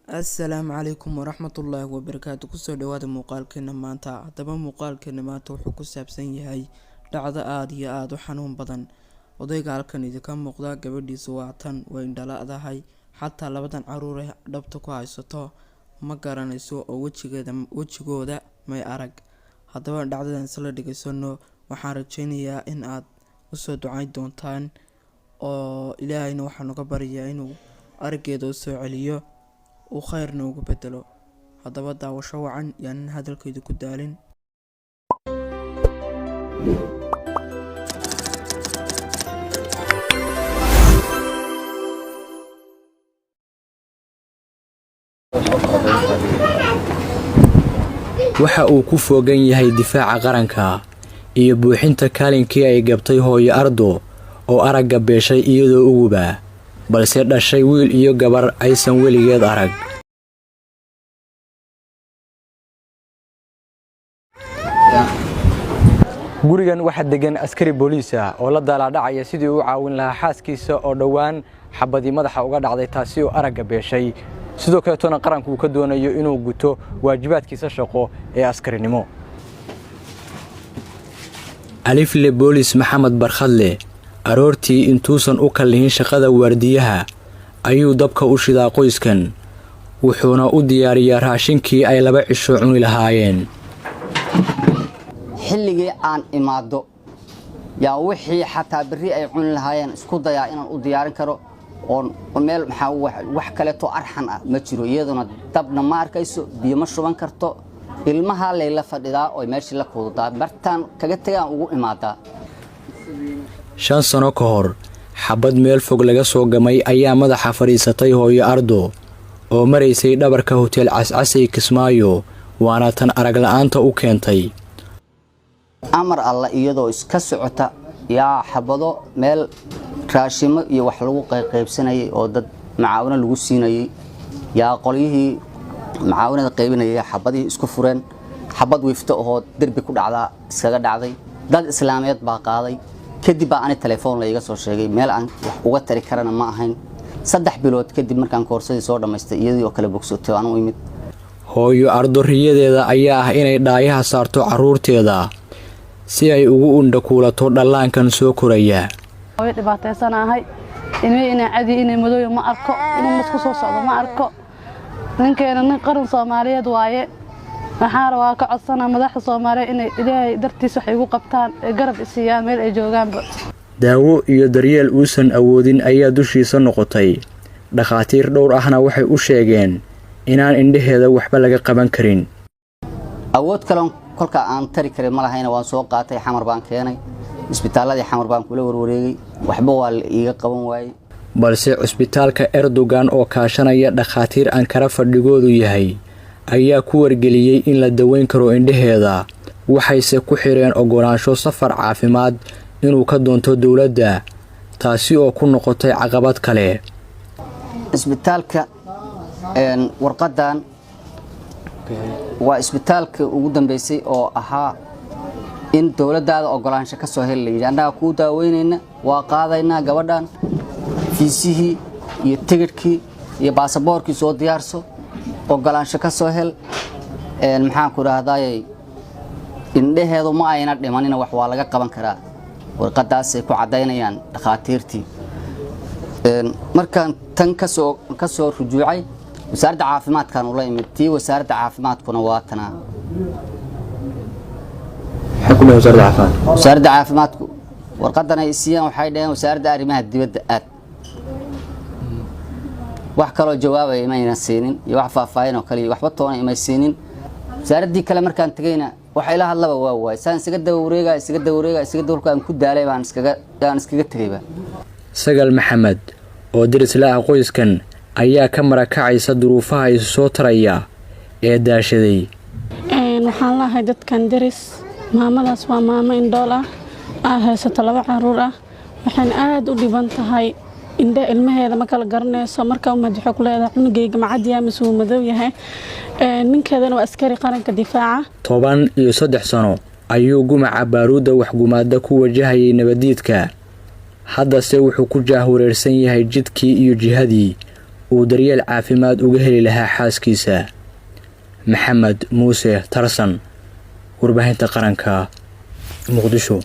Assalaamu calaykum waraxmatullaahi wabarakaatu. Kusoo dhawaada muuqaalkeena maanta. Haddaba muuqaalkeena maanta wuxuu ku saabsan yahay dhacdo aada iyo aada u xanuun badan. Odayga halkan idinka muuqda, gabadhiisu waa tan, way indhala-dahay. Xataa labadan caruur ee dhabta ku haysato ma garanayso oo wejigeeda wejigooda may arag. Haddaba dhacdadan isla dhegeysano. Waxaan rajeynayaa in aad usoo ducayn doontaan, oo Ilaahayna waxaan uga baryayaa inuu araggeeda usoo celiyo, uu khayrna ugu bedelo. Haddaba daawasho wacan, yaanan hadalkaydu ku daalin. Waxa uu ku foogan yahay difaaca qaranka iyo buuxinta kaalinkii ay gabtay hooyo Ardo oo aragga beeshay iyadoo uguba, balse dhashay wiil iyo gabar aysan weligeed arag. Gurigan waxaa degan askari booliis ah oo la daalaadhacaya sidii uu caawin lahaa xaaskiisa oo dhowaan xabadii madaxa uga dhacday, taasi oo aragga beeshay. Sidoo kaleetona qaranku uu ka doonayo inuu guto waajibaadkiisa shaqo ee askarinimo. Alifle Boolis Maxamed Barkhadle aroortii intuusan u kallihin shaqada waardiyaha ayuu dabka u shidaa qoyskan, wuxuuna u diyaariyaa raashinkii ay 2 cisho cuni lahaayeen. Xilligii aan imaado yaa wixii xataa berri ay cuni lahaayeen isku dayaa inaan u diyaarin karo, oon meel maxaa wax kaleeto arxan ah ma jiro. Iyaduna dabna ma arkayso, biyo ma shuban karto. Ilmaha layla fadhidaa oo meeshii la kuudadaa, bartaan kaga tegaan ugu imaadaa. 5 sano ka hor, xabad meel fog laga soo gamay ayaa madaxa fadhiisatay hooyo Ardo oo maraysay dhabarka Hotel Cascasay Kismaayo, waana tan arag la'aanta u keentay. Amar Alla, iyadoo iska socota yaa xabado meel raashimo iyo wax lagu qaybsanayay oo dad macaawino lagu siinayay, yaa qolyihii macaawinada qaybinayay xabadihii isku fureen. Xabad wiifto ahoo derbi ku dhacdaa iskaga dhacday. Dad islaameed baa qaaday. Kadib baa ani telefoon layga soo sheegay. Meel aan wax uga tari karana ma ahayn. 3 bilood kadib markaan koorsadii soo dhammaystay, iyadii oo kale bogsatay aan u imid. Hooyo Ardo riyadeeda ayaa ah inay dhaayaha saarto carruurteeda si ay ugu undhakuulato dhallaankan soo koraya. Hooyo dhibaataysanahay, ilmihii inay cadi inay madooyo ma arko, inuu masku soo socdo ma arko. Ninkeena nin qaran Soomaaliyeed waaye. Waxaan rabaa ka codsanaa madaxda Soomaaliyeed inay Ilaahay dartiis wax igu qabtaan, ee garab isiiyaan meel ay joogaanba. Daawo iyo daryeel uusan awoodin ayaa dushiisa noqotay. Dhakhaatiir dhowr ahna waxay u sheegeen inaan indhaheeda waxba laga qaban karin. Awood kaloon kolka aan tari karin ma lahayna. Waan soo qaatay, Xamar baan keenay, isbitaalladii Xamar baan kula warwareegay, waxba waa la iiga qaban waayey. Balse cusbitaalka Erdogan oo kaashanaya dhakhaatiir Ankara fadhigoodu yahay ayaa ku wargeliyey in la daweyn karo indhaheeda, waxayse ku xireen oggolaansho safar caafimaad inuu ka doonto dowladda, taasi oo ku noqotay caqabad kale. Isbitaalka warqadan waa isbitaalka ugu dambeysay oo ahaa in dowladdaada oggolaansho ka soo heli. La yidhi annagaa kuu daaweynayna, waa qaadaynaa gabadhan, fiisihii iyo tigidhkii iyo baasaboorkii soo diyaarso, oggolaansho ka soo hel. Maxaan ku idhaahdayy, indhaheedu ma ayna dhimanina, wax waa laga qaban karaa. Warqadaasay ku caddaynayaan dhakhaatiirtii. Markaan tan kasoo rujuucay, wasaaradda caafimaadkaan ula imid. Tii wasaaradda caafimaadkuna waa tanaa. Wasaaradda caafimaadku warqadan ay siiyeen, waxay dhaheen wasaaradda arrimaha dibadda aad. Wax kaloo jawaabaya imayna siinin iyo wax faahfaahin oo kale iyo waxba toona imay siinin. Wasaaraddii kale markaan tegayna wax ila hadlaba waa waay. Saan isaga daba wareega, isaga daba wareega, isaga daba aan ku daalay baan iskaga tegayba. Sagal Maxamed oo deris la ah qoyskan ayaa ka marakacaysa duruufaha isu soo taraya ee daashaday. Waxaan lahay dadkan deris. Maamadaas waa maamo indhool ah, aa haysato 2 caruur ah. Waxayna aada u dhiban tahay indhe ilmaheeda ma kala garanayso. Marka umad waxay ku leedahay cunugayga macadiyaa mise wuu madow yahay. Ninkeedana waa askari qaranka difaaca. 13 sano ayuu gumaca baaruudda waxgumaadda ku wajahayay nabadiidka, haddase wuxuu ku jaahwareersan yahay jidkii iyo jihadii. uu daryeel caafimaad uga heli lahaa xaaskiisa. Maxamed Muuse Tarsan, Warbaahinta Qaranka, Muqdisho.